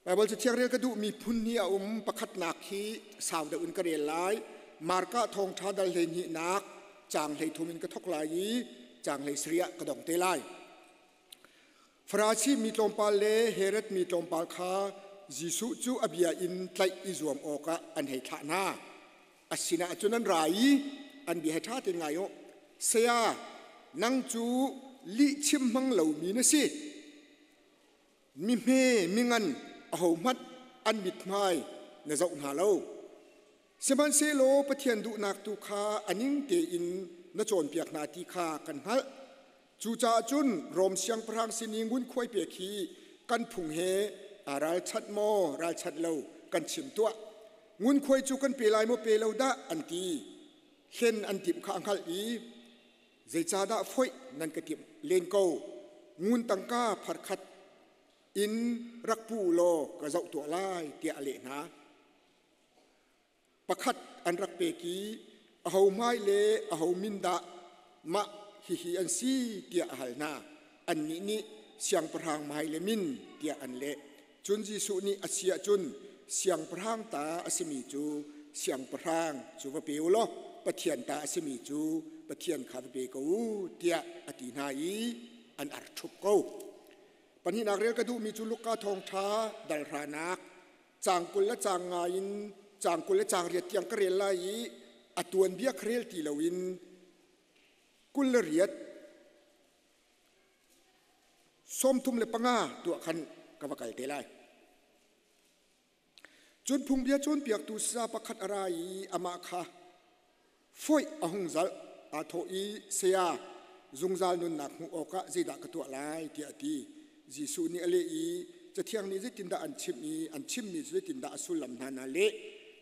Baibal Cathiang rel ka duhmi phun hi a um. Pakhatnak hi sau deuh in ka rel lai. Marka thawngṭha dal 12nak caang 33 in ka thawk lai i caang 17 ah ka dong te lai. Farasi mi tlawmpal le Herod mi tlawmpal kha Jesuh cu a bia in tlaih i zuam awkah an hei thlah hna. A sinah cun an ra i an bia he ṭha tein ngai u. Saya, nang cu lihchim hmang lomi na si. Mihme mingan ahohmanh an mithmai na zoh hna lo. Sihmanhsehlaw Pathian duhnak tu kha a ning tein na cawnpiak hna ti kha kan hngalh. Cucaah cun Rom siangpahrang sin i ngunkhuai pek hi kan phung he aa ralchanh maw ralchanh lo kan chim tuah. Ngunkhuai cu kan pe lai maw pe lo dah an ti. Hlen an timh kha a hngalh i Zeicahdah foih nan ka timh len ko? Ngun tangka pharkhat in rak pu u law ka zoh tuah lai, tiah a leh hna. Pakhat an rak pek i aho hmai le aho min dah mah hihi an si tiah a hal hna. Annih nih siangpahrang hmai le min tiah an leh. Cun Jesuh nih a si ahcun siangpahrang ta a simi cu siangpahrang cu va pe u law Pathian ta a simi cu Pathian kha va pe ko u tiah a ti hna i an ar ṭhup ko. Pahnihnak rel ka duhmi cu Luka thawngṭha dal hranak caang 20 le caang nga in caang 20 le caang riat tiang ka rel lai i a tuanbia ka rel ti loin 28 35 tuah khan ka va kal te lai. Cun phungbia cawnpiaktu sasa pakhat a ra i amah kha foih a hung zalh. Aa thawh i, Saya, zungzal nunnak hmuh awkah zeidah ka tuah lai? tiah a ti. Jesuh nih a leh i, Cathiang nih zeitindah an chimh i an chimmi cu zeitindah a sullam hna na leh?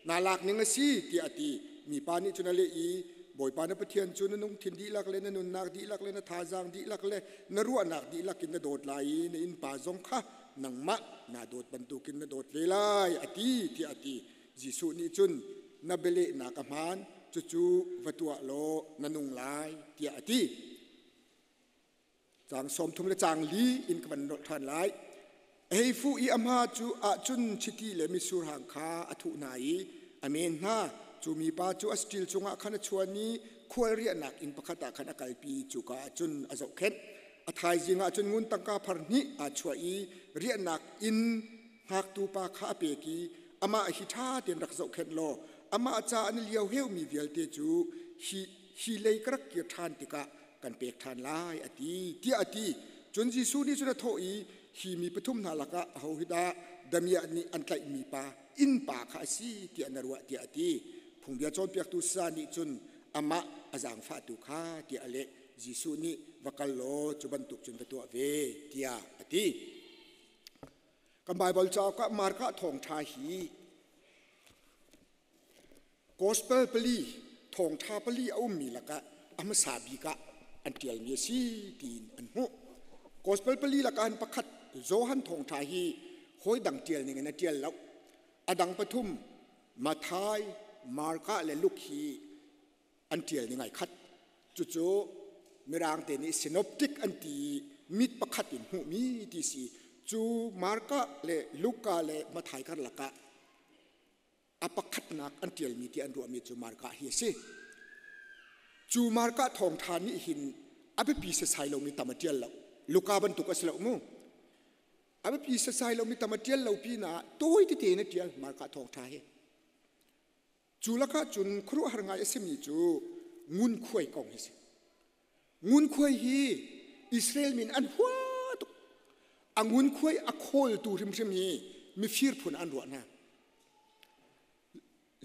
Naa lak ning a si, tiah a ti. Mipa nih cun a leh i, Bawipa na Pathian cu na lungthin dihlak le na nunnak dihlak le na thazaang dihlak le na ruahnak dihlak in na dawt lai i na innpa zong kha nangmah naa dawt bantukin na dawt ve lai, a ti, tiah a ti. Jesuh nih cun, Na bialehnak a hmaan, cucu va tuah law na nung lai, tiah a ti. Caang 30 le caang li in ka van nolh ṭhan lai. A hei fuh i a hma cu ahcun chiti le mitsur hang kha a thuh hna i a men hna. Cu mipa cu a saṭil cungah khan a chuan i khual riahnak inn pakhat ah khan a kalpi i cuka ah cun a zohkhenh. A thaizing ah cun ngun tangka phar hnih aa chuah i riahnak inn hngaktu pa kha a pek i amah hi ṭha tein rak zohkhenh law amah ca an i lio heumi vialte cu hi, hi lei ka rak kir ṭhan tikah kan pek ṭhan lai a ti tiah a ti. Cun Jesuh nih cun a thawh i hi mi pathum hna lakah aho hi dah damiah nih an tlaihmi pa innpa kha a si tiah na ruah tiah a ti. Phungbia cawnpiaktu sa nih cun amah a zaangfahtu kha tiah a leh. Jesuh nih va kal law cu bantuk cun va tuah ve tiah a ti. Kan Baibal cauk ah Marka thawngṭha hi Gospel pali, thawngṭha pali a ummi lakah a hmasa bik ah an ṭialmi a si tiin an hmuh. Gospel pali lakah hin pakhat Johan thawngṭha hi hawi dang ṭial ning in a ṭial lo. A dang pathum Matthai, Marka le Luke hi an ṭial ning ai khat. Cucu Mirang te nih synoptic an ti i mit pakhat in hmuhmi ti si. Cu Marka le Luka le Matthai karlak ah a pakhatnak an ṭialmi ti an ruahmi cu Marka hi a si. Cu Marka thawngṭha nih hin a biapi setsai lomi tam a ṭial lo. Luka bantuk a si lo mu. A biapi setsai lomi tam a ṭial lo pinah tawi tete in a ṭial Marka thawngṭha hi. Cu lakah cun khuaruahhar ngai a simi cu ngunkhuai kong hi a si. Ngunkhuai hi Israel min an hua tuk. A ngunkhuai a khawltu hrimhrim hi mifir phun an ruah hna.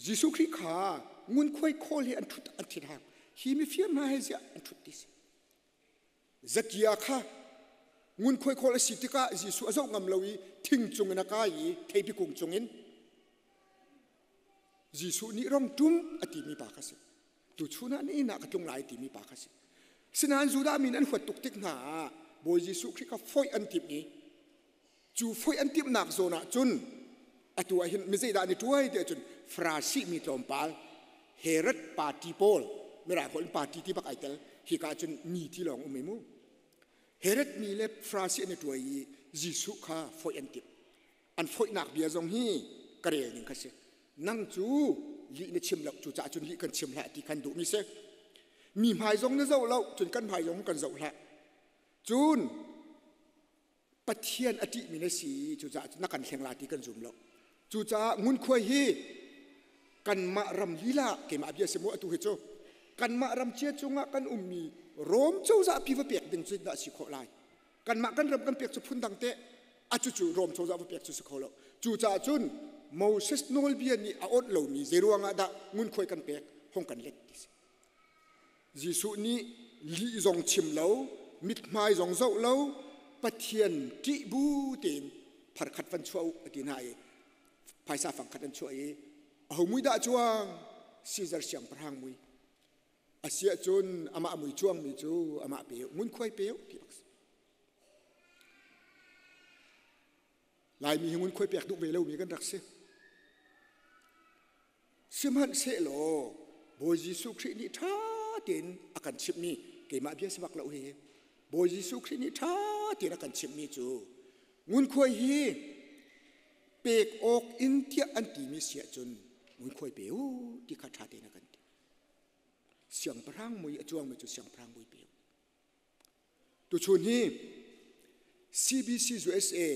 Jesuh Khrih kha ngunkhuai khawl hi an ṭhut an thin hang. Hi mifir hna he ziah an ṭhut ti si. Zakia kha ngunkhuai khawl a si tikah Jesuh a zoh ngam lo i thing cungin a kai i theipi kung cungin Jesuh nih rong ṭum a timi pa kha si. Tuchun ah na inn ah ka tlung lai timi pa kha si. Sinain Judah mi an huat tuk tik hna ah Bawi Jesuh Khrih kha foih an timh i cu foih an timhnak zawn ah cun atu ah hin mi zeidah an i ṭuai ti ahcun Farasi mi tlawmpal Herod party pawl Mirang holh in party ti bak ai tel hika ah cun mi ti lawng um i mu Herod mi le Farasi an i ṭuai i Jesuh kha foih an timh. An foihnak bia zong hi ka rel ning kha si. Nang cu lih na chim lo, cucaah cun lih kan chim hlah ti khan duhmi si. Mi hmai zong na zoh lo, cun kan hmai zong kan zoh hlah. Cun Pathian a ṭihmi na si cucaah na kan hleng la ti kan zum lo. Cucaah ngunkhuai hi kanmah ram lila keimah bia si mu atu hi cu kanmah ram cia cungah kan ummi Rom cozah pi va pek ding cu dah si khawh lai. Kanmah kan ram kan pek cu phundang te a cucu Rom cozah va pek cu si kho lo. Cucaah cun Moses nawlbia nih a awnh lomi zeiruangah dah ngunkhuai kan pek hong kan let ti si. Jesuh nih lih zong chim lo, mithmai zong zoh lo, Pathian ṭih bu tein pharkhat van chuah u a ti hna i phaisa fangkhat an chuah i aho mui dah cuang Caesar siangpahrang mui asiah cun amah mui cuangmi cu amah pe u ngunkhuai pe u ti bak si Laimi hi ngunkhuai pek duh ve lomi kan rak si Sihmanhsehlaw Bawi Jesuh Khrih nih ṭha tein a kan chimhmi keimah bia si bak lo hi Bawi Jesuh Khrih nih ṭha tein a kan chimhmi cu ngunkhuai hi pek awk in tiah an timi si ahcun ngunkhuai pe u ti kha ṭha tein a kan ti. Siangpahrang mui a cuangmi cu siangpahrang mui pe u. Tuchun hi CBC USA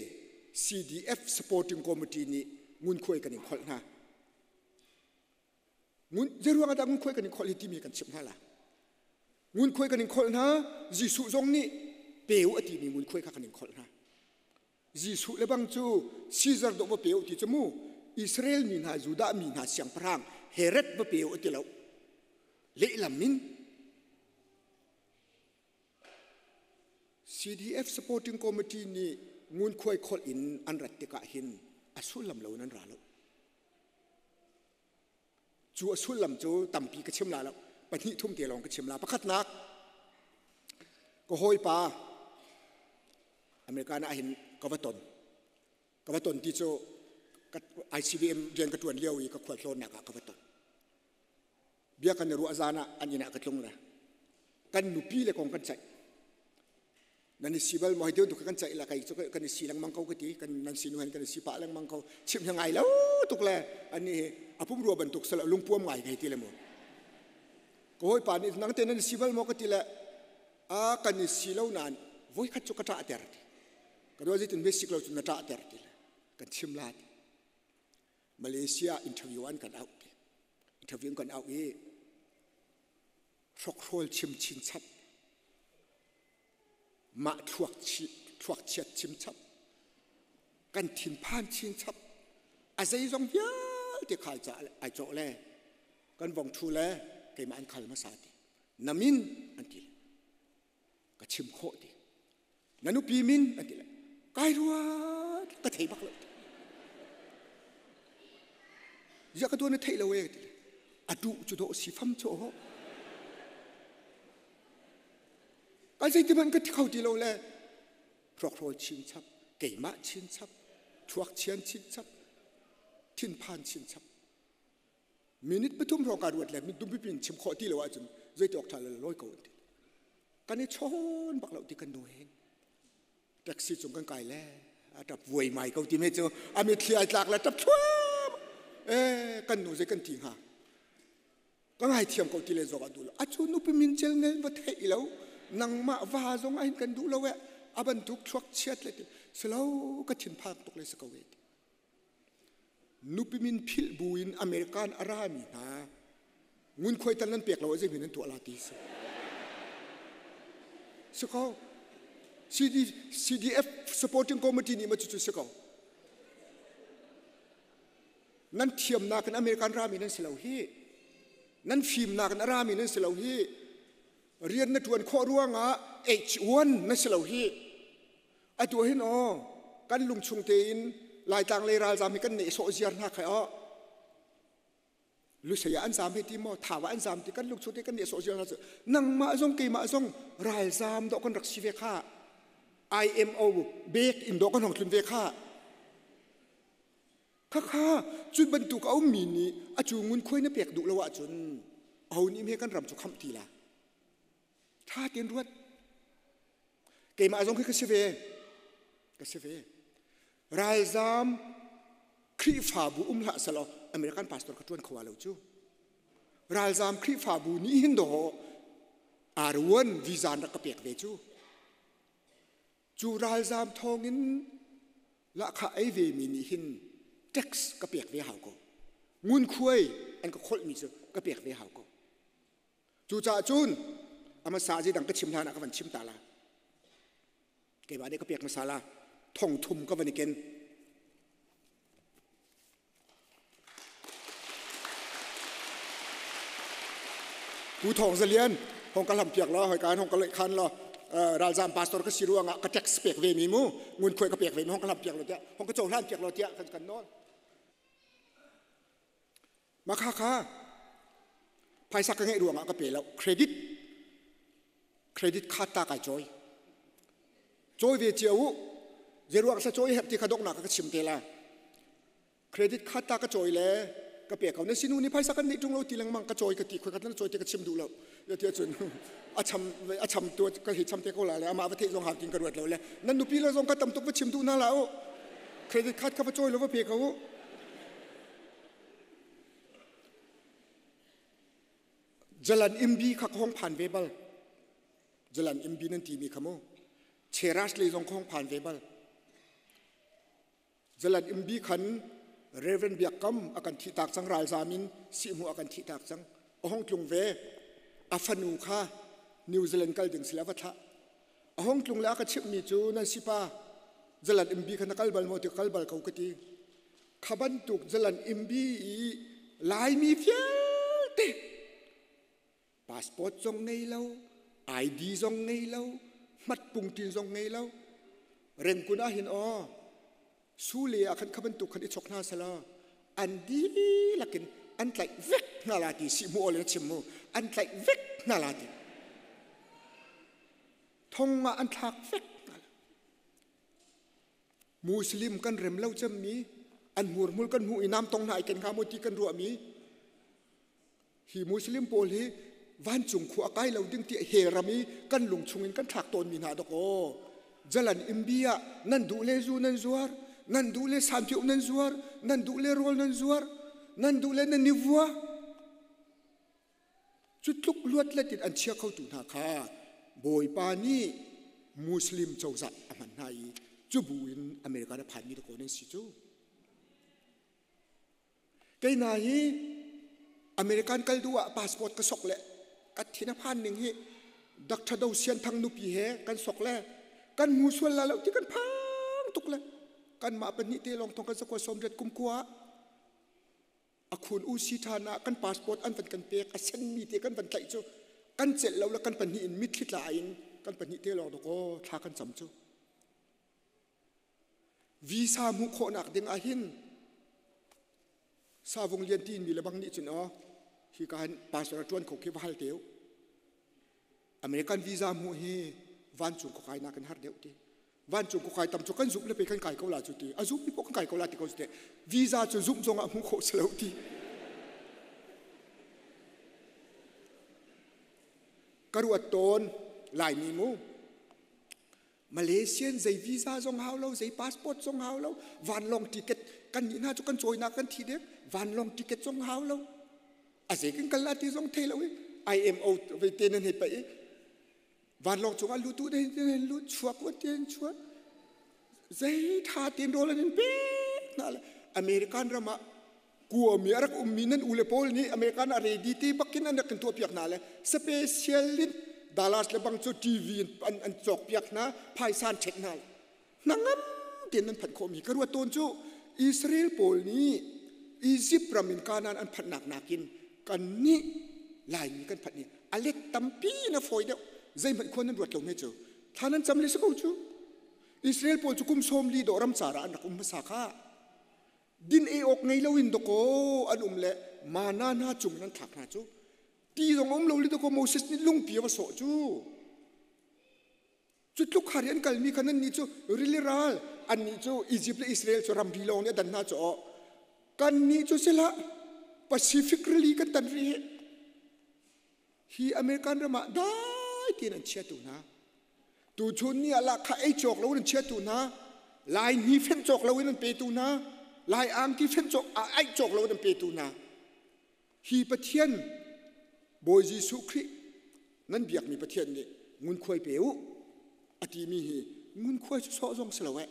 CDF Supporting Committee nih ngunkhuai kan in kholh hna. Zeiruang ah dah ngunkhuai kan in kholh hi timi kan chimh hna la. Ngunkhuai kan in kholh hna, Jesuh zong nih pe u a timi ngunkhuai kha kan in kholh hna. Jesuh le bang cu Caesar dawh va pe u ti cu mu Israel mi hna Judah mi hna siangpahrang Herod va pe u a ti lo. Lehlam in CDF Supporting Committee nih ngunkhuai kholh in an rat tikah hin a sullam lo in an ra lo. Cu a sullam cu tampi ka chim la lo. Pahnih thum te lawng ka chim la. Pakhatnak, ka hawipa American ah hin ka va ton. Ka va ton ti cu ICBM rian ka ṭuan lio i ka khualtlawnnak ah ka va ton. Bia kan i ruah zan ah an inn ah ka tlung le kan nupi le kong kan ceih. Nan i si bal maw hi tu kan ceih la kai cu kan i si lengmang ko ka ti kan nan si nu hen kan i si pah lengmang ko chim hi ngai lo tuk le ani hi a pum rua bantuk sala lungpuam ngai kai ti le mu ka hawipa nih nang te nan i si bal maw ka ti le a kan i si lo nain voi khat cu ka ṭah ter ti ka ruah zeitin ve sik lo cu na ṭah ter ti le kan chim la ti Malaysia interview an kan auh ti interview an kan auh i hrokhrawl chim chinchap mah thluak thluak chiat chimchap kan thinphan chinchap a zeizong vialte khai ca ai cawh le kan vong thu le keimah an khal hmasa ti na min an ti ka chim khawh ti na nupi min an ti le kai ruat ka thei bak lo ziah ka tuan na theih lo e ti le a duh cu dawh si fam cu ho ka zeiti hmanh ka thi kho ti lo le hrokhrawl chinchap keimah chinchap thuak chian chinchap thinphan chinchap minute pathum hrawng ka ruat le dumpi pin chim khawh ti lo ahcun zeiti awk ṭha le lawi ko an ti kan i chawn bak lo ti kan nu hen taxi cung kan kai le a ṭap vuai mai ko ti me cu a mitthli ai tlak le ṭap thluam e kan nu zei kan ti hnga ka ngaithiam ko ti le zok a duh lo a cu nupi min cel ngel va theih lo nangmah va zong ah hin kan duh lo e a bantuk thluak chiat le ti silo ka thinphang tuk le si ko e ti Nupi min philh buin American a rami hna ngunkhuai tal nan pek lo ah zeimin nan tuah la ti si. Si ko. CD, CDF supporting committee nih ma cucu si ko. Nan thiamnak in American rami nan si lo hi. Nan fimnak in a rami nan si lo hi. Rian na ṭuan khawh ruangah H1 na si lo hi. Atu hin aw kan lungchung tein Laitlang lei ralzam hi kan nehsawh ziar hna khai aw Lusei ah an zam hei ti maw Thau ah an zam ti kan lungchung te kan nehsawh ziar hna cu nangmah zong keimah zong ralzam dawh kan rak si ve kha IMO bek in dawh kan hong tlun ve kha khakha cu bantuk a ummi nih a cu ngunkhuai na pek duh lo ahcun aho nih hme kan ram cu khamh ti la tha tein ruat Keimah zong khi ka si ve. Ka si ve. Ralzam Khrihfabu um hlah selaw American pastor ka ṭuan kho lo cu. Ralzam Khrihfabu nih hin dawh R1 visa an rak ka pek ve cu. Cu ralzam thawngin lahkhah ei ve mi nih hin tax ka pek ve hau ko. Ngunkhuai an ka kholhmi cu ka pek ve hau ko. Cucaah cun a hmasa zeidang ka chim hlan ah ka van chim ta la. Keimah nih ka pek hmasa la. Thong thum ka van i ken. Pu Thawng Za Lian, hong ka hlam piak law, hoi kan hong ka leih khan law, ralzam pastor ka si ruangah ka tax pek ve mi mu, ngunkhuai ka pek ve mi hong ka hlam piak law tiah, hong ka cohlan piak law tiah kan kan nawl. Makha kha phaisa ka ngeih ruangah ka pe lo, credit credit card ta kai cawi. Cawi ve cio u, zeiruang sa cawi herh ti kha donghnak ka chim te la. Credit card ta ka cawi le ka pe ko. Na sinu nih phaisa kan neih ṭung lo ti lengmang ka cawi ka ti khoi ka na cawi ti ka chim duh lo. Ya ti ahcun a cham a cham tu ka hi cham te ko la le amah va theih zong hau tin ka ruat lo le nan nupi le zong ka tam tuk va chim duh na la u. Credit card kha va cawi lo va pe ko u. Jalan Imbi kha ka hong phan ve bal. Jalan Imbi nan timi kha mu. Cheras lei zong ka hong phan ve bal. Jalan Imbi khan Reverend Biak Kam a kan thihtak cang ralzam in sihhmuh a kan thihtak cang. A hong tlung ve. A fanu kha New Zealand kal ding sila va thlah. A hong tlung le a ka chimhmi cu nan sipa Jalan Imbi kha na kal bal maw ti kal bal ko ka ti. Kha bantuk Jalan Imbi i Laimi vialte passport zong ngei lo, ID zong ngei lo, hmatpungtin zong ngei lo. Rengkun ah hin aw sule ah khan kha bantuk khan i chok hna selaw an dihlak in an tlaih vek hna la ti si mu awl in chim mu an tlaih vek hna la ti thong ah an thlak vek hna la Muslim kan rem lo cemmi an hmurhmul kan hmuh i nam tong hna i ken hnga maw ti kan ruahmi Hi Muslim pawl hi vancung khua a kai lo ding ti he ram i kan lung chungin kan thlak tawnmi hna dok aw. Jalan imbi ah nan duh le zu nan zuar, nan duh le sanpioh nan zuar, nan duh le rawl nan zuar, nan duh le nan i vua. Cu tluk luat let in an chia khotu hna kha Bawipa nih Muslim cozah a hman hna i cu bu in America na phanmi dakaw nan si cu. Kei hna hi American kal duh ah passport ka sok le ka thin a phan ning hi Dr. Do Sian Thang nupi he kan sok le kan hmu sual la lo ti kan phang tuk le kan mah pahnih te lawng thong kan sakua sawmriat kum khua a khun u si than ah kan passport an van kan pek a sen mi te kan van tlaih cu kan celh lo le kan pahnih in mitthli tla in kan pahnih te lawng dok aw thla kan cam cu Visa hmuh khawhnak ding ahhin Savung Lian ti mi le bang nih cun aw hi ka han pastor a ṭuan kho khi va hal te u. American visa hmuh hi vancung khuakai nak in har deuh ti. Vancung khuakai tam cu kan zumh le pe kan kai ko la cu ti. A zumh mi poh kan kai ko la ti ko cu te. Visa cu zumh zong ah hmuh khawh si lo ti. Ka ruat tawn Laimi mu Malaysian zei visa zong hau lo, zei passport zong hau lo, vanlawng ticket kan nih hna cu kan cawinak kan thi dek, vanlawng ticket zong hau lo. A zei kan kal la ti zong thei lo i IMO ve te nan hei paih i vanlawng cungah lutu te hin lut chuak u te hin chuak. Zei tha tein rawl an in pek hna le American ram ah kuami a rak ummi nan ule pawl nih American ah ready te bakin an rak kan tuahpiak hna le special in Dallas le bang cu TV in an, an cawkpiak hna phaisa an ṭhet hna hnangam tein nan phanh khawhmi ka ruat tawn cu Israel pawl nih Egypt ram in Canaan an phanhnak nakin kan nih Laimi kan phanh ni a let tampi in a fawi deuh zeihmanh khua nan ruat lo me cu thla nan cam le si ko cu Israel pawl cu kum sawm li dawh ram car ah an rak um hmasa kha Din ei awk ngei loin dakaw an um le mana hna cung in an thlak hna cu ti zong a um lo li dakaw Moses nih lungpi a va sawh cu cu tluk hari an kalmi kha nannih cu rili ral annih cu Egypt le Israel cu ramri lawng nih a dan hna cu aw kannih cu sihlah Pacific rili kan tan rih hi hi American ram ah dai tein an chiatu hna tuchun ni ah lahkhah ei cawk lo in an chiatu hna. Lai ni fenh cawk loin an petu hna, Lai angki fenh cawk aih cawk loin an petu hna. Hi Pathian Bawi Jesuh Khrih nan biakmi Pathian nih ngunkhuai pe u a timi hi ngunkhuai cu sawh zong si lo eh.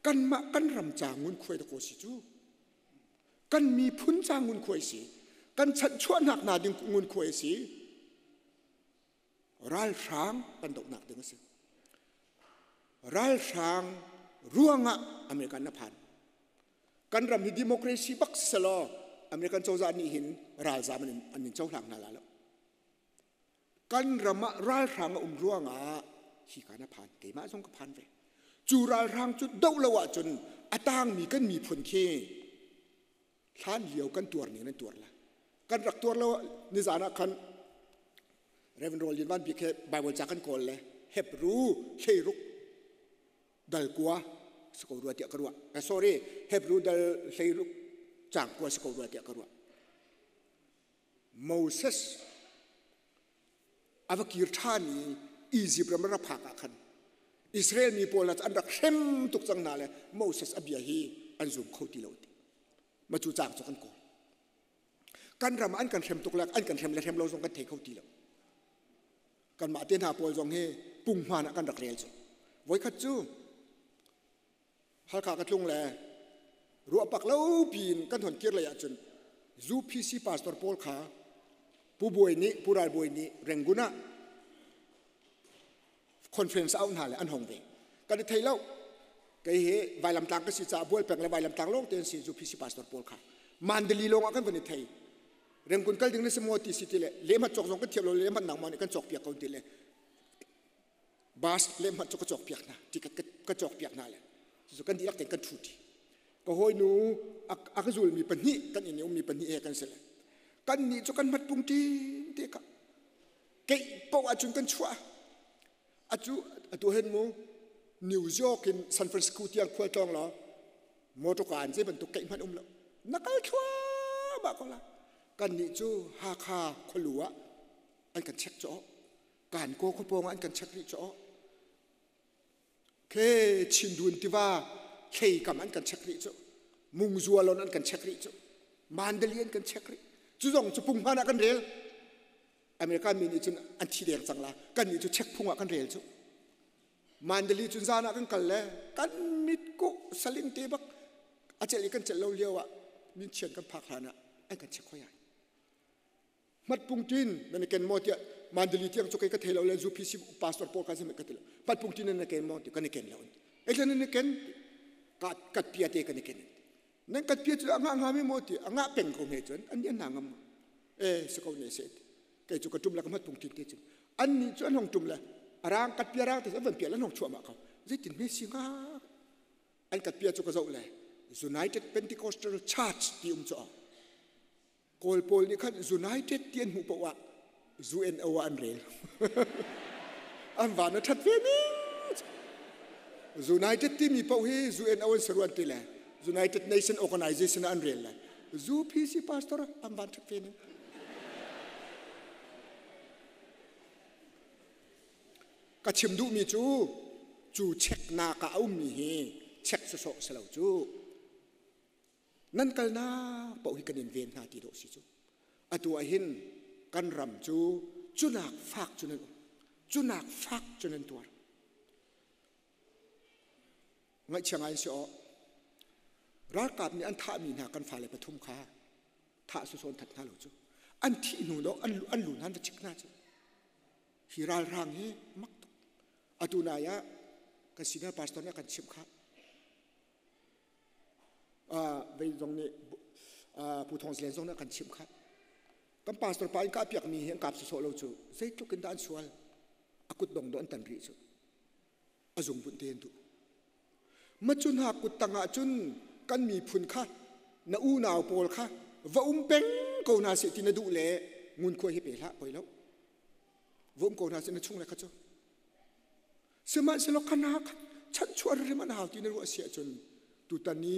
Kanmah kan ram ca ngunkhuai dakaw si cu. Kan miphun ca ngunkhuai si. Kan chanhchuahnak hna ding ngunkhuai si. Ralhrang kan dohnak ding a si. Ralhrang ruangah American na phan. Kan ram hi democracy bak selaw American cozah nih hin ralzam an in cohlang hna la lo. Kan ram ah ralhrang a um ruangah hi ka na phan. Keimah zong ka phan ve. Cu ralhrang cu doh lo ahcun a tangmi kan miphun khi hlan lio kan tuar ning nan tuar la. Kan rak tuar lo nizan ah khan Reverend Roll Lin Van Bik he Bible ca kan kawl le Hebrew hleiruk dal kua si ko rua tiah ka ruah. Sorry, Hebrew dal hleiruk cang kua si ko rua tiah ka ruah. Moses a va kir ṭhan i Egypt ram a phak ah khan Israel mi pawl an rak hrem tuk cang hna le Moses a bia hi an zum kho ti lo ti. Ma cu caang cu kan kawl. Kan ram an kan hrem tuk le an kan hrem le hrem lo zong kan thei kho ti lo. Kanmah te hna pawl zong hi punghman ah kan rak rel cu. Voikhat cu Halkha ka tlung le ruahpak lo piin kan hon kir lei ahcun UPC pastor pawl kha Pu Bawi nih Pu Ral Bawi nih Rangoon ah conference auh hna le an hong ve. Kan i thei lo. Kei hi vailamtlang ka si caah bualpeng le vailamtlang lawng te an si UPC pastor pawl kha. Mandali lawng ah kan van i thei. Rangoon kal ding na si maw ti si ti le lehmat cawk zong kan thiam lo lehmat nangmah nih kan cawk piak ko ti le bus lehhmanh cu ka cawk piak hna ticket ka cawk piak hna le cucu kan dihlak tein kan ṭhu ṭi ka hawinu a ka zulmi pahnih kan inn i ummi pahnih he kan si le kan nih cu kan hmat pung ṭin te ka keih paoh ahcun kan chuah atu atu hen mu New York in San Francisco tiang khual tlawng law motor car an zei bantuk keih hmanh um lo na kal thluahmah ko la kan nih cu Hakha khualu ah an kan check cawh kan kaw khuapawng ah an kan check rih caw khe Chindun tiva hlei kam an kan check rih cu Mungzualon an kan check rih cu Mandali an kan check rih cu zong cu punghman ah kan rel American mi nih cun an thi deng cang la kan nih cu check phung ah kan rel cu Mandali cun zan ah kan kal le kan mit ku saling te bak a celh i kan celh lo lio ah min chian kan phak hlan ah an kan check hoi ai Hmatpungtin nan i ken maw tiah Mandali tiang cu kei ka thei lo le UPC pastor pawl kha ka ti lo. Hmatpungtin nan i ken maw ti kan i ken lo. Ei nan i ken ka kat pia te kan i ken. Nan kat pia cu a ngah ngami maw ti a ngah peng ko hme cun an nih an hna ngam. E si ko ne se kei cu ka tum le ka hmatpungtin te cu an nih cu an hong tum le arang kat pia rang te an van pia le an hong chuah ma ko zeitin hme si nga an kat pia cu ka zoh le United Pentecostal Church ti um cu Kawl pawl nih khan United ti an hmuh paoh ah UNO ah an rel. an van a ṭhat ve ning. United timi paoh hi UNO an saruan ti le United Nation Organization ah an rel le UPC pastor an van ṭhat ve ning. Ka chim duhmi cu cu checknak ah a ummi hi check sawsawh si lo cu. Nan kalnak paoh hi kan in ven hna ti dawh si cu. Atu ah hin kan ram cu cunak fak cu nan um. Cunak fak cu nan tuar. Ngaihchia ngai si aw. Ralkap nih an thahmi hna kan fale pathum kha thah susawn that hna lo cu. An thih hnu dawh an lu hna an va chik hna cu. Hi ralhrang hi mak tuk. Atu nai ah kan senior pastor nih a kan chimh kha. Vei zong nih Pu Thawng Zalen zong nih a kan chimh kha. Kan pastor pa in kah piakmi hi an kap sawsawh lo cu zeitluk in dah an sual a kut dong dawh an tan rih cu a zungbunh te an duh. Ma cu hna kut tang ah cun kan miphun kha na unau pawl kha va um peng ko hna seh ti na duh le ngunkhuai hi pe hlah poi lo. Va um ko hna seh na chung le kha cu. Sihmanhsehlaw kha hna kha chanchuah rim an hau ti na ruah si ahcun tutan i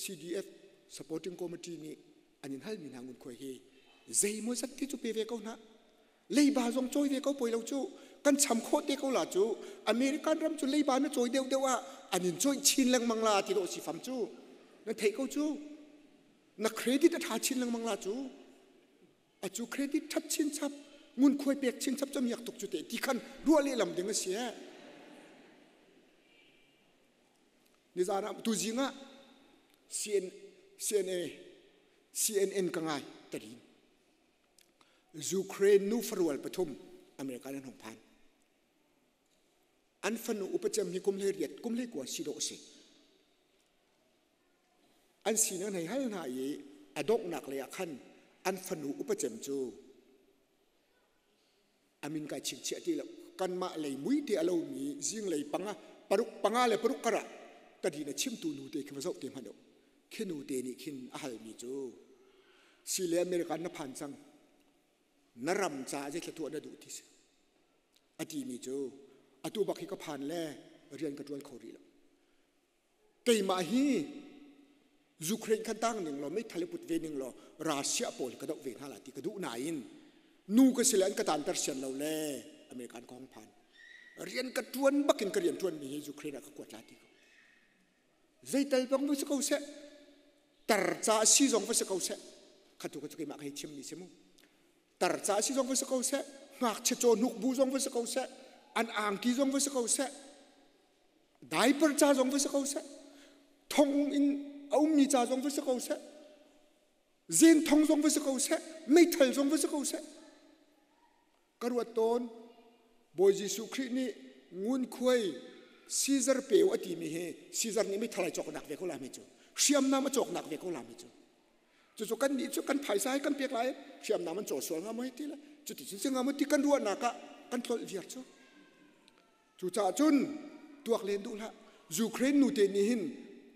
CDF supporting committee nih an in halmi hna ngunkhuai hi zeimawzat ti cu pe ve ko hna. Leiba zong cawi ve ko poi lo cu. Kan cham khawh te ko la cu. American ram cu leiba na cawi deuh deuh ah an in cawih chin lengmang la ti dawh si fam cu. Na theih ko cu. Na credit a ṭha chin lengmang la cu. A cu credit ṭhat chin chap ngunkhuai pek chin chap cu miak tuk cu te ti khan ruah lehlam ding a si eh. Nizan ah tuzing ah CN, CNA CNN ka ngai tarin. Ukraine nu farual pathum America an hung phan. An fanu upacem hi kum hlei riat kum hlei kua si dawh si. An sin an hei hal hna i a donghnak lei ah khan an fanu upacem cu amin kai chingchiah ti lo kanmah lei mui te a lomi zinglei panga paruk panga le paruk karah tadin a chimtu nu te khi va zoh te hmanh u khi nu te nih khin a halmi cu si le America na phan cang na ram caah zeithla tuah na duh ti si a timi cu atu bak hi ka phan le rian ka ṭuan kho rih lo Keimah hi Ukraine khan tang ning law meithal i put ve ning law Russia pawl ka doh ve hna la ti ka duh nain nu ka si le an ka tanter sian lo le American ka hong phan. Rian ka tuan bakin ka rian tuan mi hi Ukraine ah ka kuat la ti ko. Zeital bang va si ko seh tar ca si zong va si ko seh khatu ka cu keimah ka hei chim mi si mu. Tar ca si zong va si ko seh ngakchia caw hnuk bu zong va si ko seh an angki zong va si ko seh Diaper ca zong va si ko seh. Thong in a ummi ca zong va si ko seh. Zen thong zong va si ko seh. Meithal zong va si ko seh. Ka ruat tawn Bawi Jesuh Khrih nih ngunkhuai Caesar peu a timi hi Caesar nih meithal ai cawknak ve ko la mi cu. Hriamnam a cawknak ve ko la mi cu. Cucu kan nih cu kan phaisa hi kan pek lai hriamnam an caw sual hnga maw ti le cuti cun si hnga maw ti kan ruahnak ah kan tlolh viar cu. Cucaah cun tuak len duh hlah. Ukraine nu te nih hin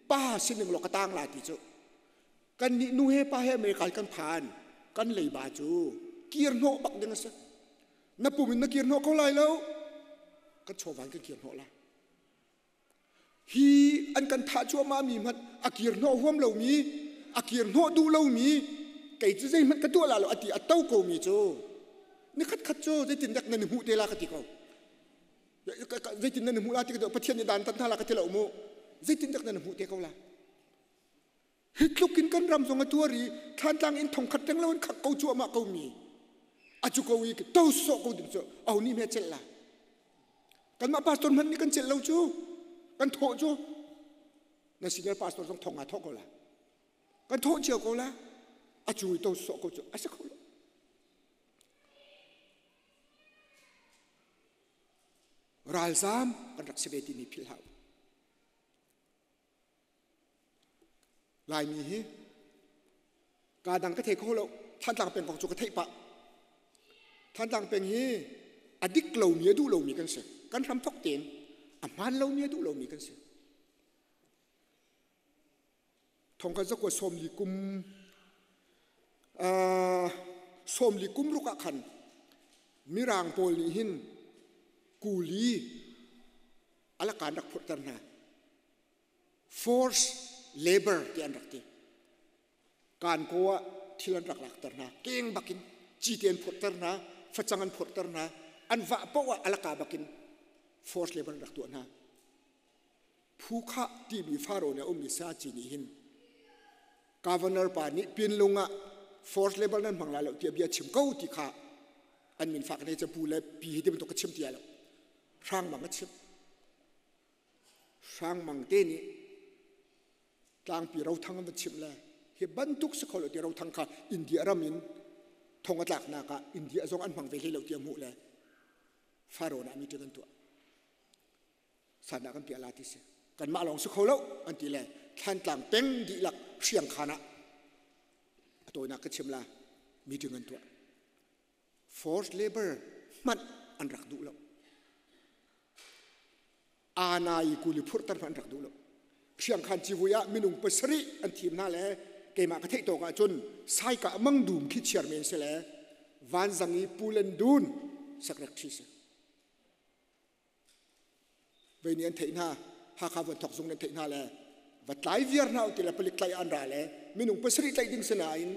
pa sining law ka tang la ti cu. Kan nih nu he pa he America kan phan. Kan leiba cu kir hnawh bak ding a si. Na pum in na kir hnawh kho lai lo. Kan chawva in kan kir hnawh lai. Hi an kan thah cuahmah mi hmanh a kir hnawh huam lomi, a kir hnawh duh lomi, kei cu zeihmanh ka tuah la lo a ti a to ko mi cu nikhat khat cu zeitin dek nan i hmuh te la ka ti ko. Zeitin nan i hmuh la ti ka Pathian nih dan tat hna la ka ti lo mu. Zeitin dek nan i hmuh te ko la. Hi tluk in kan ram zong a tuar i thlantlang in thongkhat reng lo in khak ko cuahmah ko mi. A cu ko i to sawh ko ding cu au ni me celh la. Kanmah pastor hmanh nih kan celh lo cu. Kan thawh cu. Na senior pastor zong thong aa thawh ko la. Kan thawh cio ko la. A cu i to sawh ko cu a si kho lo. Ralzam kan rak si ve timi philh hau. Laimi hi kaa dang ka thei kho lo. Thantlang peng kong cu ka theih pah. Thantlang peng hi a dik lomi a duh lomi kan si. Kan hram thok tein a hmaan lomi a duh lomi kan si. Thongkhat zakua sawmli kum sawmli kum ruk ah khan Mirang pawl nih hin kuli alakan rak phurhter hna. Force labor ti an rak ti. Kan ko ah thil an rak lakter hna. Keng bakin cite an phurhter hna, facang an phurhter hna. An vah paoh ah alaka bakin force labor an rak tuah hna. Phu khah timi Faro nih a ummi saci nih hin governor pa nih Pinlung ah force labor nan hmang lai lo tiah bia chim ko ti kha an min fak ne pu le pi hi ti bantuk ka chim ti lo. Hrang bang a chim. Hrang mang te nih tlangpi rothang an va chimh le hi bantuk si kho lo ti rothang kha India ram in thong a tlaknak ah India zong an hmang ve hlei lo ti a hmuh le Faro nih meeting an tuah. Sanah kan piah la ti si. Kanmah lawng si kho lo an ti le Thlantlang peng dihlak hriangkhan ah a tawinak ka chim la meeting an tuah. Forced labor hmanh an rak duh lo. Ana i kuli phurhter hmanh an rak duh lo. Hriangkhan civui ah minung pasarih an thim hna le keimah ka theih tawk ahcun Saika Mangdum khi chairman si le Vanzang i Pulen Dun secretary si. Vei nih an theih hna Hakha vuan thok zung an theih hna le va tlai viar hna ti le palik tlaih an ra le minung pasarih tlaih ding si nain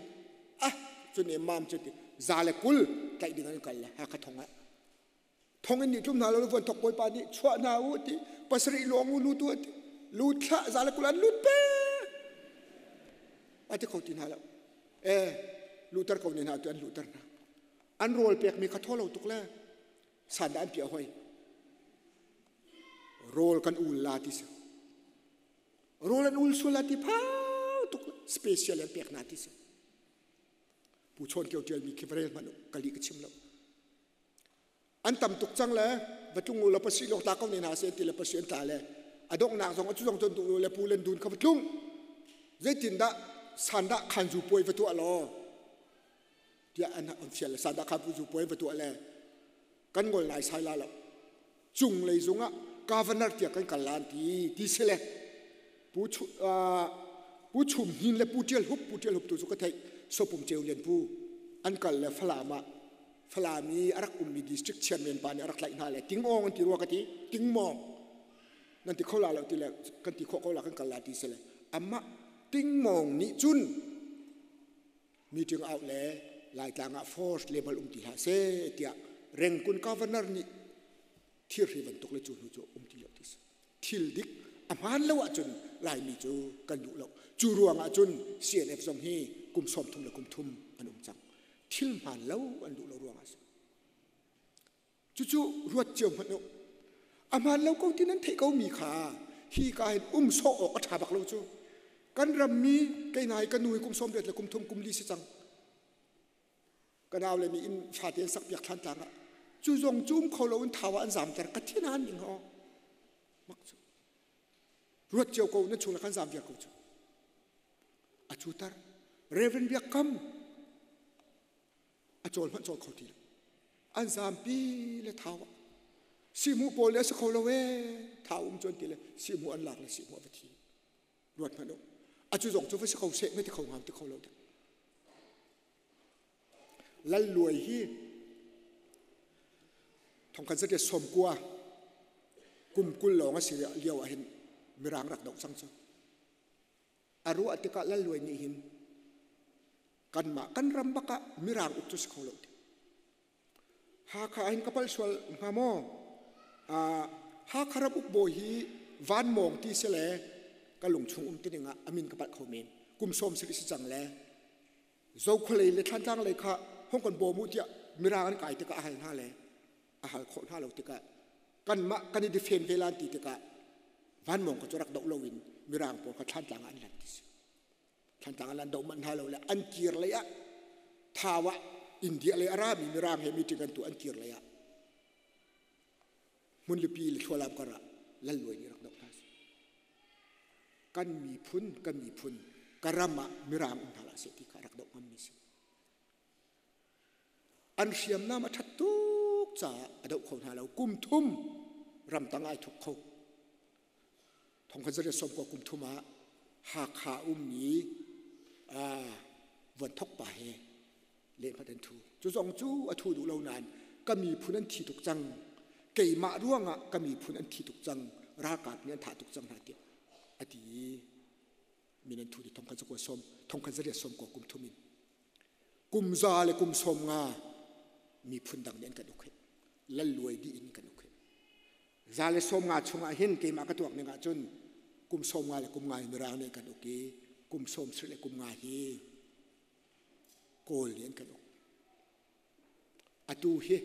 ah cun mam cu ti za le kul tlaih ding an kal le Hakha thong ah. Thong in nih tlum hna lo vuan thok bawipa nih chuah hna u ti pasarih lawng u lut u ti lut thlah za le kul an lut pe a ti kho ti hna lo. E luhter ko ne hna tu an luhter hna. An rawl pekmi kha thaw lo tuk le san dah an piah hoi. Rawl kan ul la ti si. Rawl an ul sual la ti phau tuk special an pek hna ti si. Pu Chawn Kio tialmi khi va rel hmanh ka li ka chim lo. An tam tuk cang le va tlung u la pasi lawng ta ko ne hna se ti le pasi an tla le a donghnak zong a cu zong cun duh le pu len dun kha va tlung. Zeitindah sandah khanzu puai va tuah law tiah an an fial le sandah khanzu puai va tuah le kan ngol nai sai la lo. Cung lei zung ah governor tiah kan kal lan ti ti si le pu pu Chum Hnin le pu Tial Hup pu Tial Hup tu cu ka theih Sopum Ceu Lian pu an kal le Falam ah Falam i a rak ummi district chairman pa nih a rak tlaih hna le tingawng an ti rua ka ti tingmawng nan ti kho la lo ti le kan ti khawh ko la kan kal la ti si le amah tingmawng nih cun meeting out le Laitlang ah force level um ti hlah seh tiah Rengkun governor nih thirhri bantuk le cu hnu cu um ti lo ti si thil dik a hmaan lo ahcun Laimi cu kan duh lo cu ruang ah cun CNF zong hi kum sawm thum le kum thum an um cang thil hmaan lo an duh lo ruang ah si Cucu ruat cio hmanh u. A hmaan lo ko ti nan theih ko mi kha hi ka hin um sawh awk a ṭha bak lo cu. Kan rammi kei hna hi ka nu hi kum 18 le kum thum kum li si cang. Ka nau le nih inn fate an sakpiak thlan tlang ah cu zong cu um kho lo in thau ah an zamter ka thin an ning ho. Mak cu. Ruat cio ko nan chung le kan zam viar ko cu. A cu tar Reverend Biak Kam a cawl hmanh cawl kho ti lo an zampi le thau ah sihmuh pawl le a si kho lo ee thau um cuan ti le sihmuh an lak le sihmuh a va thi ruat hmanh u a cu zong cu va si kho seh na ti kho ngam ti kho lo dek lal luai hi thongkhat zat som kua kum kul lawng a si lio ah hin mirang rak doh cang cu A ruah tikah Lal Luai nih hin kanmah kan ram bak ah mirang uk cu si kho lo ti. Hakha hin ka palh sual hnga maw? Hakha ram uk bawi hi Van Mawng ti si le ka lung chung um ti ding ah amin ka palh kho men. Kum sawm si si cang le Zokhualei le Thlantlang lei kha hong kan bawm u tiah mirang an kai tikah a hal hna le a hal khawh hna lo tikah kanmah kan i defen ve lan ti tikah vanmawng kha cu rak doh loin mirang pawl kha thlantlang ah an lan ti si thlantlang ah lan doh manh hna lo le an kir lei ah thau ah India lei a rami mirang he meeting an tu an kir lei ah hmunlipi le thlualam kar ah lal luai nih rak doh hna si kan miphun kan miphun ka ram ah mirang um hna hlah seh ti kha rak doh ngammi si An hriamnam a ṭhat tuk caah a doh kho hna lo. Kum thum ramtang ai thuk kho. Thongkhat zariat sawm kua kum thum ah Hakha ummi vuanthok pa he lehhmat an thu. Cu zong cu a thu duh lo nain ka miphun an thi tuk cang. Keimah ruangah ka miphun an thi tuk cang. Ralkap nih an thah tuk cang hna tiah a ti i min an thu ti thongkhat zakua sawm thongkhat zariat sawm kua kum thum in Kum za le kum sawm nga miphun dang nih an kan uk hi. Lal luai dih in kan uk hi. Za le sawm nga chungah hin keimah ka tuak ning ahcun kum sawm nga le kum nga hi Mirang nih an kan uk i kum sawm sarih le kum nga hi Kawl nih an kan uk. Atu hi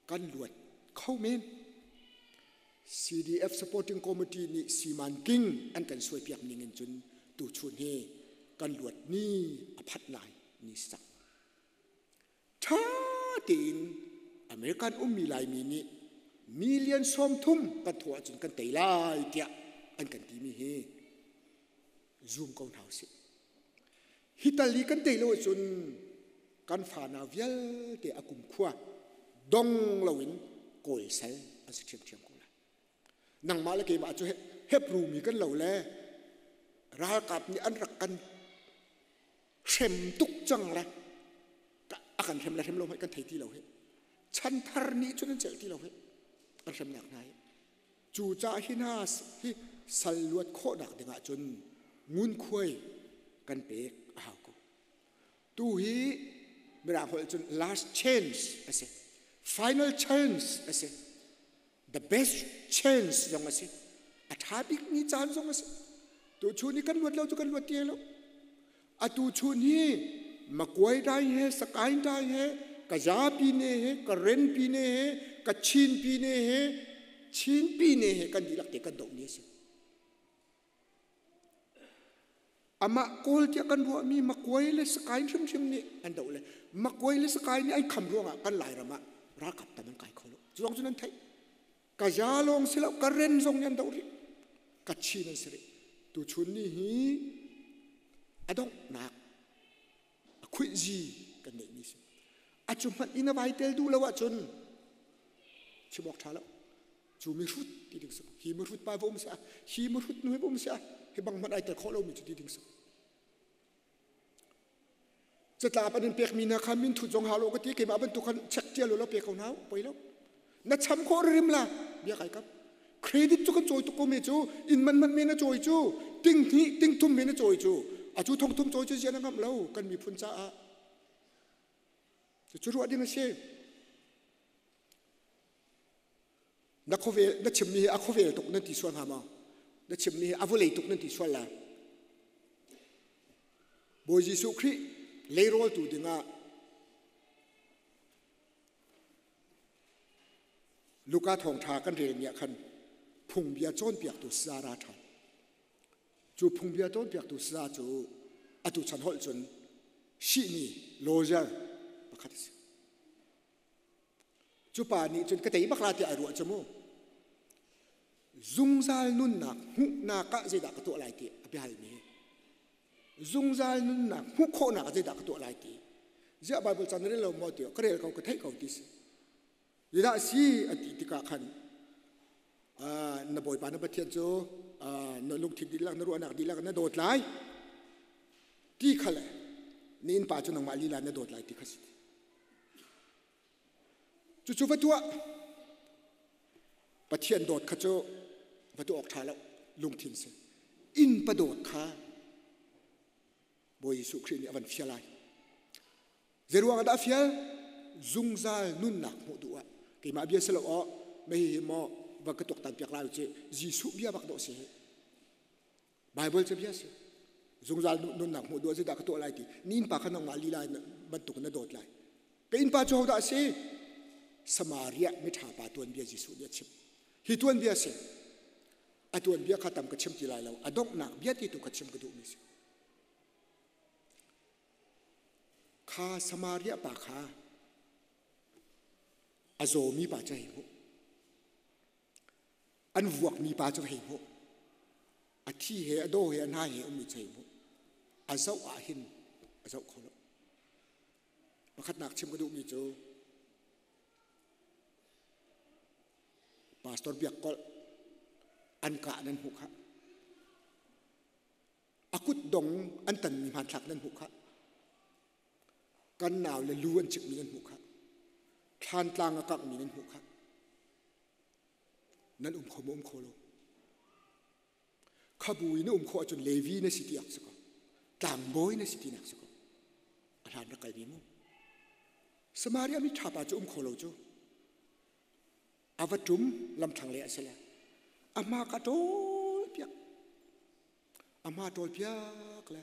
kan luat kho men. CDF Supporting Committee nih Siman King an kan suaipiak ning in cun tuchun hi kan luat ni a phanh lai ni si cang. Ṭha tein American ummi Laimi nih million sawm thum kan thawh ahcun kan tei lai tiah an kan timi hi zum ko hna usih. Hi tal i kan tei lo ahcun kan fanau vialte a kumkhua dong loin kawl sal an si ṭhiamṭhiam ko lai. Nangmah le keimah cu Hebrew mi kan lo le ralkap nih an rak kan hrem tuk cang le a kan hrem le hrem lo hmanh kan thei ti lo hi. Chan thar nih cun an celh ti lo hi. An hremnak hna hi. Cucaah hi hna hi sal luat khawhnak dingah cun ngunkhuai kan pek a hau ko. Tu hi Mirang holh cun last chance a si. Final chance a si. The best chance zong a si. A ṭha bikmi caan zong a si. Tu chun i kan luat lo cu kan luat ti lo. Atu chun hi Makuai dai he, Sakain dai he, Kaza pine he, Karen pine he, Kachin pine he, Chin pine he kan dihlak te kan dohmi a si. Amah kawl tiah kan ruahmi Makuai le Sakain hrimhrim nih an doh le Makuai le Sakai nih an kham ruangah kan Lairam ah ralkap tam an kai kho lo. Cu zong cu nan theih. Kaza lawng si lo, Karen zong nih an doh rih. Kachin an si rih. Tuchun ni hi a donghnak a khuihzi kan neihmi si. A cu hmanh in a vai tel duh lo ahcun chim awk ṭha lo. Cu mihrut ti ding si. Hi mihrut pa va um si ah, hi mihrut nu hi va um si ah, hi bang hmanh ai tel khawh lomi cu ti ding si. Catlap an in pekmi hna kha min thut zong hau lo ka ti keimah bantuk khan check ṭial lo pe ko hna poi lo. Na cham khawh rim la bia kai kap. Credit cu kan cawi tuk ko me cu inn man man me na cawi cu ting hnih ting thum me na cawi cu a cu thong thum cawi cu zian a ngamh lo kan miphun caah. Cu ruah ding a si. Na khuavel na chimmi hi a khuavel tuk nan ti sual hnga maw? Na chimmi hi a vawlei tuk nan ti sual lai. Bawi Jesuh Khrih leirawltu dingah Luka thawngṭha kan relmi ah khan phungbia cawnpiaktu saya ra ṭhan. Cu phungbia cawnpiaktu saya cu atu chan holh cun sihni lawyer pakhat a si. Cu pa nih cun ka tei bak la tiah ai ruah cu mu. Zungzal nunnak hmuhnak ah zeidah ka tuah lai ti a biahalmi. Zungzal nunnak hmuh khawhnak ah zeidah ka tuah lai ti. Ziah Bible ca na rel lo maw tiah ka rel ko ka theih ko ti si. Zeidah si a ti tikah khan na Bawipa na Pathian cu na lungthin dihlak na ruahnak dihlak na dawt lai ti kha le na innpa cu nangmah lila na dawt lai ti kha si. Cucu va tuah. Pathian dawt kha cu va tuah awk ṭha lo lungthin si. Innpa dawt kha Bawi Jesuh Khrih nih a van fial ai. Zeiruang ah dah a fial? Zungzal nunnak hmuh duh ah. Keimah bia si lo aw, mei hi maw va ka tuaktan piak lai u ci. Jesuh bia bak dawh si hi. Bible cu bia si. Zungzal nunnak hmuh duh zeidah ka tuah lai ti. Ni innpa kha nangmah lila bantuk na dawt lai. Ka innpa cu hodah a si? Samaria miṭha pa tuanbia Jesuh nih a chim. Hi tuanbia si. A tuanbia kha tam ka chim ti lai lo. A donghnak bia ti tu kha chim ka duhmi si. Kha Samaria pa kha a zawmi pa cu hei hmuh. An vuakmi pa cu hei hmuh. A thi he a daw he a hna he ummi cu hei hmuh. A zoh ah hin a zoh kho lo. Pakhatnak chim ka duhmi cu Pastor Biak Kolh an kah nan hmuh khah. A kut dong an tanmi hmanthlak nan hmuh khah. Kan nau le lu an cikmi nan hmuh khah. Thlantlang a kanghmi nan hmuh khah. Nan um kho maw um kho lo? Khabu in na um khawh ahcun Levi na si ti ak si ko. Tlangbawi na si tinak si ko. A hlan rak kalmi mu. Samaria mi ṭha pa cu um kho lo cu. A va ṭum lamthlang le a si le. A hma ka ṭawl piak. A hma ṭawl piak le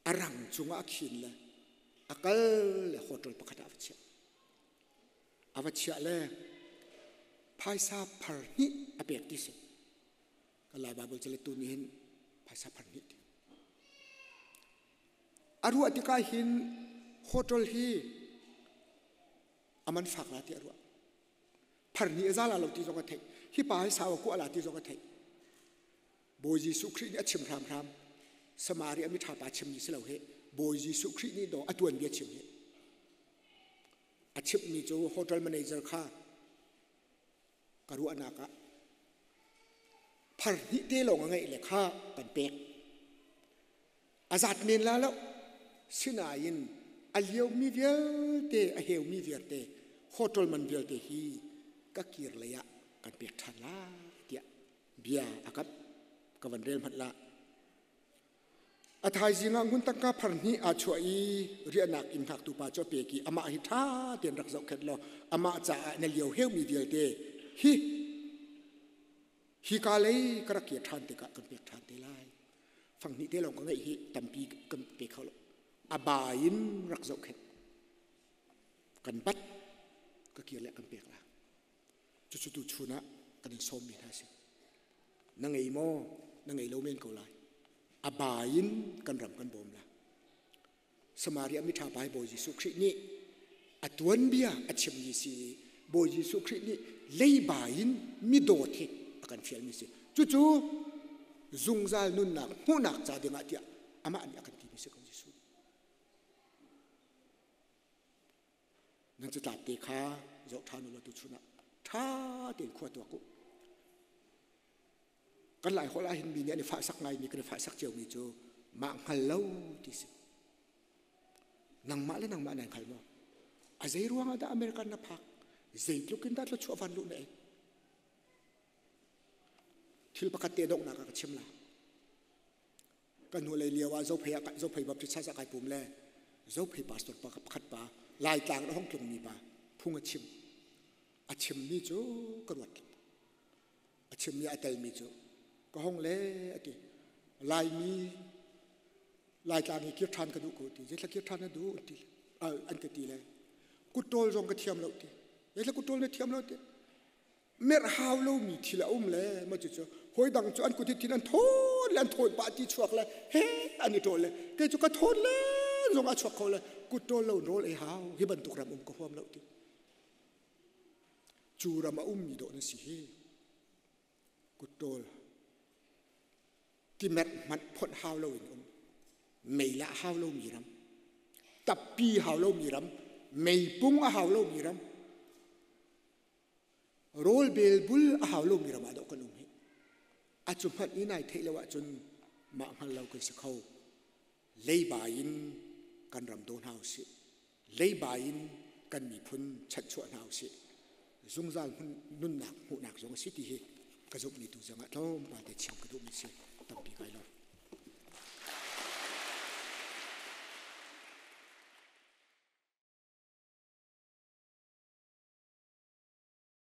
a rang cungah a khin le a kal le hotel pakhat ah a va chiah. A va chiah le phaisa phar hnih a pek ti si. Kan Lai Baibal calettu nih hin phaisa phar hnih ti. A ruah tikah hin hotel hi a man fak la ti a ruah. Phar hnih a za la lo ti zong a theih. Hi pa hi sau a kuah la ti zong a theih. Bawi Jesuh Khrih nih a chim hramhram. Samaria mi ṭha pa chimmi si lo hi. Bawi Jesuh Khrih nih daw a tuanbia chim hi. A chimhmi cu hotel manager kha ka ruahnak ah phar hnih te lawng a ngeih le kha kan pek. A zat men la lo. Sinain a liomi vialte, a heumi vialte, hotel man vialte hi ka kir lei ah kan pek ṭhan lai tiah bia a kamh. Ka van rel hmanh la. A thaizing ah ngun tangka phar hnih aa chuah i riahnak inn hngaktu pa cu a pek i amah hi ṭha tein rak zohkhenh law amah caah na lio heumi vialte hi hika lei ka rak kir ṭhan tikah kan pek ṭhan te lai. Fang hnih te lawng ka ngeih hi tampi kan pe kho lo. A ba in rak zohkhenh. Kan bat ka kir le kan pek la. Cucu tu chun ah kan in sawmmi hna si. Na ngei maw? Na ngei lo men ko lai. A ba in kan ram kan bawm la. Samaria miṭha pa hi Bawi Jesuh Khrih nih a tuanbia a chimmi si i Bawi Jesuh Khrih nih leiba in midawt hi a kan fialmi si. Cucu zungzal nunnak hmuhnak ca dingah tiah amah nih a kan timi si ko Jesuh. Nan catlap te kha zoh ṭhan u law tuchun ah ṭha tein khua tuak u. Kan lai holh ah hin mi nih an i fahsak ngaimi kan i fahsak ciomi cu mah hngal lo ti si. Nangmah le nangmah nan hngal maw? A zei ruang ah dah American na phak? Zeitluk in dah thluachuah van luh na ei? Thil pakhat te donghnak ah ka chim la. Kan hnulei lio ah Zophei ah Zophei Baptist Church ah kai pum le Zophei pastor pa pakhat pa Laitlang a hong tlungmi pa phung a chim. A chimmi cu ka ruat. A chimmi a telmi cu ka hong le a ti. Laimi Laitlang i kir ṭhan ka duh ko ti. Zeithla kir ṭhan na duh ti an ka ti le kut ṭawl zong ka thiam lo ti. Zeithla kut ṭawl na thiam lo ti. Merh hau lomi thil a um le ma cucu hawi dang cu an kut hi thin an thawn le an thawn pah ti chuak le he an i ṭawl le kei cu ka thawn le zong a chuak kho le kut ṭawl lo rawl ei hau hi bantuk ram um ka huam lo ti. Cu ram a ummi dawh na si hi kut ṭawl timerh hmanh phonh hau loin um meilah hau lomi ram tappi hau lomi ram meipung a hau lomi ram rawl belbul a hau lomi ram ah dawh kan um hi a cu hmanh i nai theih lo ahcun mah hngal lo kan si kho leiba in kan ram daw hna usih leiba in kan miphun chanhchuah hna usih zungzal nunnak hmuhnak zong a si ti hi ka zumhmi tu zongah tlawmpal te chim ka duhmi si tampi kai lo.